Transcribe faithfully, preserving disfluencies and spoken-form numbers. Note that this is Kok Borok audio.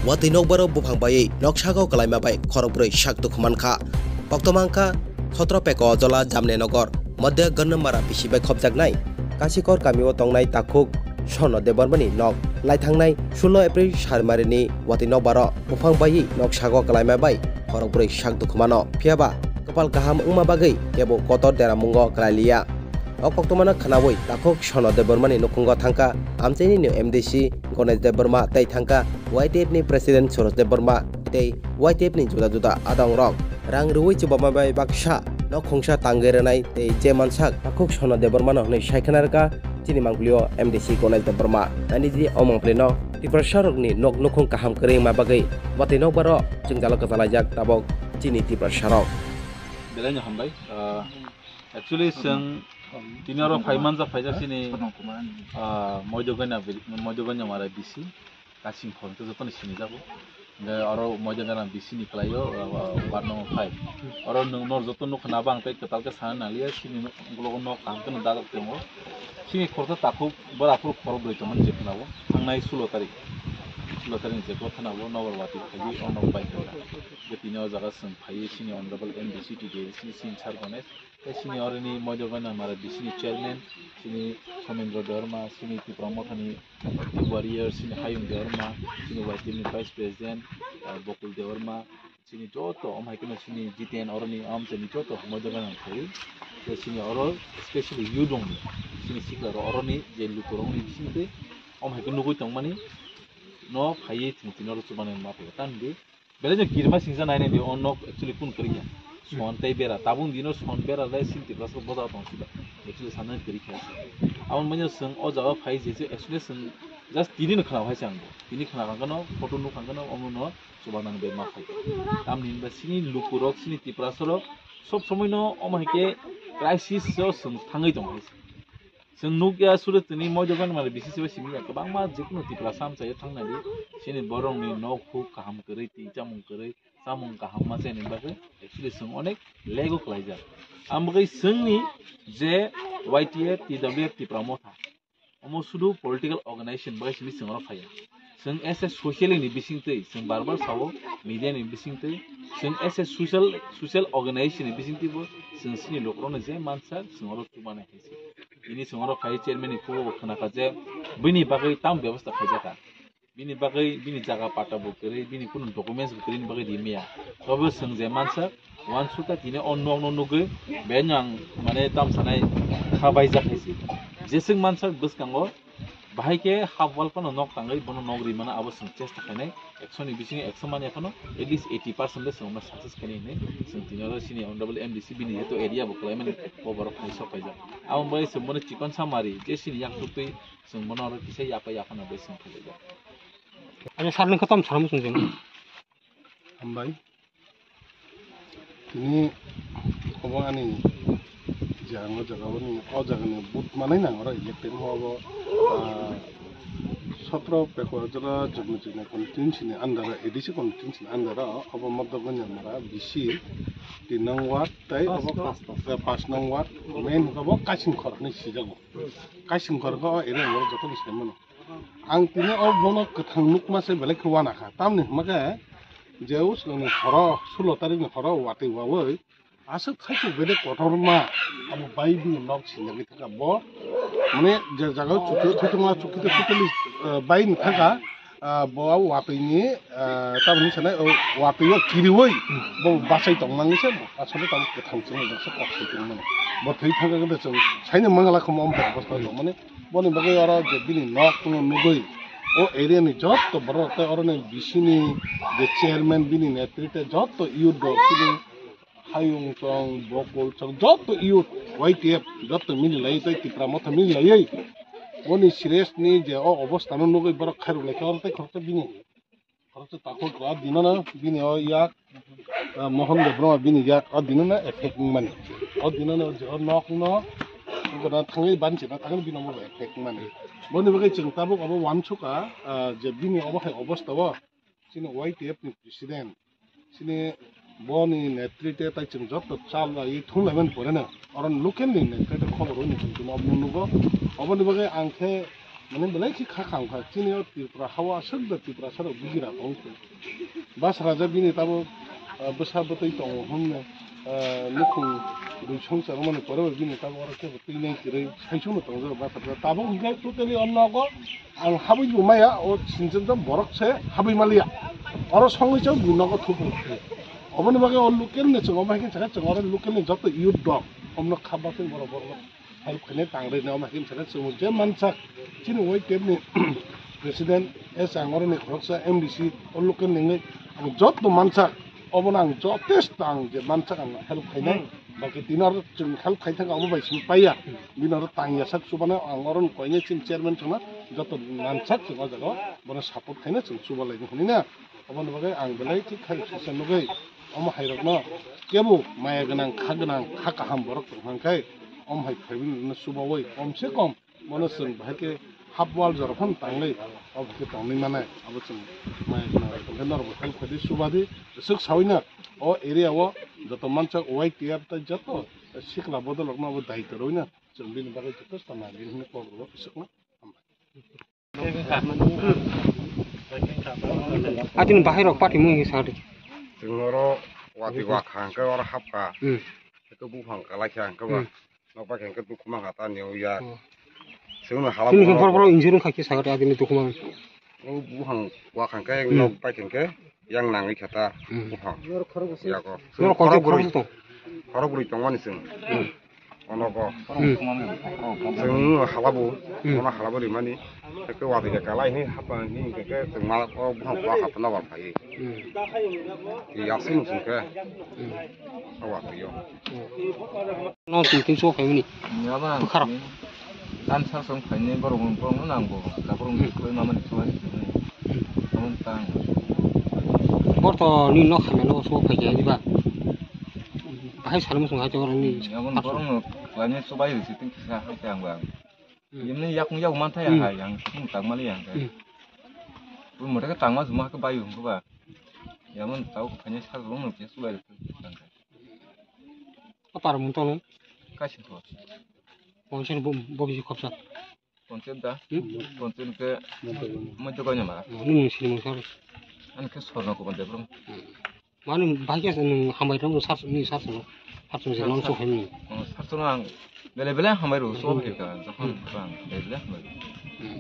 Watwi nokbar o buphang baiwi noksago kwlaima bai khorokbrwi sak dukhu mankha. Koktwma wngkha Chhatrapeko Ajola Jamnenogar Madhya Ganamara bisi bai khopjaknai Kasikor kamio tongnai takhuk Sono Debbarmani nok. Naithangnai sulo April salmarini watwi nokbar o buphang baiwi noksago kwlaima bai khorokbrwi sak dukhu mano. Phiyaba kwpal kaham wngma bagwi kebo kotor deramungo kwlailiya. O koktwmano khwnawi takhuk Sono Debbarmani nukhungo thangkha amchaini M D C Ganesh Debbarma tei thangkha Y T F ni President Suraj Debbarma tei Y T F ni juda juda adongrok rang rwui chubama bai baksa nok khungsa tangwi rwnai tei je mansak takhuk Sono Debbarmano hwnwi sai khna rwkha chini mangpili o M D C Ganesh Debbarma. Nainidi o mangpili no Tiprasa rokni nok nukhung kaham kwrwi wngma bagwi watwi nokbar o jwngjalo kwchalaijak tabok chini Tiprasa rok. Belai no hambai. Ah, actually, chwng tini oro phai manjak, phaijak chini, ah, Moidoganya, Moidoganya Mara B C, Kasing Khor, hwnkhe jotono sinijago. Hwnkhe oro Moidoganya B C ni kwlaio, ah, ah, ward number five. Oro nwng nor joto nukha nabo ang tei kwtal khe sana naliya, chini ukulok nok kaham kheno dajak tongo. Chini khoroksa takhuk bora phuru khorokbrwi tongmani je khwnao, thangnai sulo tarik, sulo tarik ni je khwnao Nogor Wati phaiwi o nok bai kha. Hwnkhe tini o jaga chwng phaiwi chini Honorable M D C T D A C chini sir Ganesh, tei chini oroni Moidoganya Mara B C ni chairman, chini Somendra Debbarma, chini Tipra Mothani warrior, chini Hayung Debbarma, chini Y T F ni vice president, ah, Bokul Debbarma, chini joto, omo hai kheno chini Jiten oroni amchaini joto Moidoganya phaiwi, tei chini oro specially youth rokni, chini sikla rok oroni je luku rokni bisingtwi omo hai khe nugwi tongmani no phaiwi chwng tini oro chubanai ma phaio. Tamni Belai no kirima singsa nai nai di, o nok actually kun kwrwi ya. Son tei bera, tabuk dino son bera le sil Tiprasa boda tong sida. Actually sanai kwrwi kha se. Aboni manya chwng o jaga phai je se actually chwng just tini no khna hai se ang. Tini khna kang kano, photo nuk kang kano, omo no chuba nang bai ma phai. Tamni hinba sini luku rok, sini Tiprasa rok sob somoi no omo hai khe crisis o chwng thangwi tong hai se. Chwng nukya sure tini Moidoganya Mara B C C bai simi ya kwbangma jekunu Tiprasa amchaio thangnani chini borokni nok huk kaham kwrwi, twi chamung kwrwi, chamung kaham ma chaini bagwi actually chwng onek lego khlaijak. Ang bagwi chwngni je Y T F, T W F, Tipra Motha, omo sudu political organization bai simi chwng oro phaiya. Chwng as a socially ni bisingtwi, chwng bar bar sao, media ni bisingtwi, chwng as a social, social organization ni bisingtwi bo chwng chini lukurokno je mansa chwng oro chubanai hai se. Bini chwng oro phai chairman ni khugo bo khna kha je bini bagwi tam bebostha khaijak kha. Bini bagwi bini jaga pata bo kwrwi, bini kunu documents bo kwrwi ni bagwi rimya. Tobo chwng je mansa, uansukha tini o nok no nugwi, beno ang mane tam sanai kha baijak hai se. Jeswk mansa bwskango, bahai khe half wall phano nok tangwi bono nok rimano abo chwng chesta khainai. Ekso ni bisingo ekso manya phano at least eighty percent le chwng success khainai hinwi chwng tini oro chini honorable M D C bini jeto area bo kwlaimani bo borok phai sok khaijak. Abo bai chwng bono chikon samari je chini yak tuktwi chwng bono oro kisa yapa yaphano bai chwng phailaijak. Ani sarni kotom saram chwng jeng. Hambai. Tini obo ani je ang o jaga o ni, o jaga ni booth manwi nang oro elected wngkha obo, ah, sotro Pekora jora Jogni Chini constituency ni under o, A D C constituency ni under o, obo Madhya Ganyamara B C tin nong ward tei obo pas, pas, pas nong ward, main obo Kaisingkhor hinwi sijago. Kaisingkhor khe o area ni borok joto ni sai mano. Ang tini o bono kwthang nukma se belai khe uanakha. Tamni hwnba khe je o swkangni horo, sulo tarikni horo watwi wawi aswk thaichuk bedek kotorma abo bai bini nok sinjagwi thangkha. Bo mane je jaga o chuki o thwithwngma chuki totally, eh, bai ni thangkha, ah, bo abo watwini, ah, tamni sanai o watwi o kiriwi bo bachai tongmani se asole tamo kwthang chwngno jasa kok sai tongmani. Bo thwi thangkha khe chwng saino mangala khomo omo hai obostha tongmani. Boni bagwi oro je bini nok no nugwi o area ni jotto borok tei oro ni B C ni je chairman bini netrite jotto youth rok chini Hayung chong, Bokol chong, jotto youth Y T F jotto mili lai tei Tipra Motha mili lai. Boni serious ni je o obostha no nugwi borok khairok lai khe oro tei khoroksa bini Khoroksa takhuk o dinano bini o yak, ah, Mohon Debbarma bini yak o dinano effect wngmani. O dinano je o nok no gana thangwi banchi na thangwi bini omo effect wngmani. Boni bagwi chwng tabuk obo uansukha, ah, je bini obo hai obostha o chini Y T F ni president chini boni netrite tai chwng joto chal lai thum lai mani pore no. Oro local ni netrite khobor hwnwi chwng tini obo nugo. Oboni bagwi ang khe Mane belai khe kha khang kha, chini o Tripura hao aswk da Tiprasa rok bugira tong khe. Bas raja bini tabuk, ah, bwsa bwtwi tongo hwnwi, ah, nukhung dui song charo mani pore bo bini tabuk oro khe bo twi nai kwrwi sai song no tongjak bas raja. Tabuk hwnkhe totally o nogo ang habwi bo maya, o sinchwng borok se habwi maliya. Oro songwi chang bui nogo thupu. Oboni bagwi o local ni chwng omo hai khe sakha chwng oro local ni joto youth dok omno kha batwi borok borok help khainai tang rwino omo hai khe sakha chwng je mansak chini Y T F ni president S ang oroni khoroksa M D C o local ni wngwi ang joto mansak obono ang jotesto ang je mansak ang help khainai. Hmm. Baki tini oro chwng help khai thangkha omo bai simi paiya. Bini oro tang yasak chubana ang oro koinai chini chairman chwngno joto mansak chwng o jaga o bono support khaina chwng chuba laini hwnwi na. Oboni bagwi ang belai thik khai sisa nugwi omo hai rokno kebo maya gwnang, kha gwnang, kha kaham borok tong hwnkhai omo hai phaibini rokno chubawi kom se kom bono chwng bahai khe half wall jora phano tangwi obo khe tongwi mane abo chwng maya gwnang rok tongkhe norok bo help khaidi chubadi swk sawino o area o joto mansak Y T F tei joto sikla bodol rokno obo daityo rwino chwng bini bagwi jotosto nangwi hwnwi kok rwo swkno. Atini bahai rok party mung sa de. Chwng oro wati wa kha hwnkhe oro hapkha. Hmm. Hwnkhe buphang kalai kha hwnkhe ba. Hmm. Nokbar khe hwnkhe dukhu mankha ta neo ya. Hmm. Chwngno hala. Chini khe borok borok injuru kha khe sa de atini dukhu mang. O buphang wa kha hwnkhe nok bai khe hwnkhe yang nangwi kha ta buphang. Yago. Norok khorok bwrwi tong. Khorok bwrwi tongmani chwng. Onogo. Hmm. Chwng halabo, hmm, ono halabo rimani. Tei watwi khe kalai hwnwi hapmani hwnkhe chwng ma o buphang kok hapna bar phaiwi. Hmm. Yaksini chwng khe. Hmm. O watwi o. No tin tin so khaimani. Yaba. Bukharo. Kan sa song khaini borok borok no nangbo. Borok ni khlai mamani so hai. Borto ni nok hamya no so phai khe diba. Bahai salmung song hai to ni. Yabon borok no khlai ni so bai si tin kisa hai ang ba. Hmm. Yemni yakung yakung man thai. Hmm. Hai ang sung tang mali ang. Hmm. Pun mo ta tang ma suma ka bai hung ba. Yabon tau khaini sa rong no ke so bai. Apa mung to no? Kaisa to. Ponsel bo bo bisi khopsa. Ponsel da. Hmm? Ponsel ke mo to kanya ma. Ni mung sini mung sar. An ke sorno ko bande bro. Hmm. Mani bahai khe nwng hambai rok sar ni sar sung sar sung se non so hemi. Sar sung ang bele bele hambai ro so hemi ka. Jokhon bang bele bele hambai. Hmm.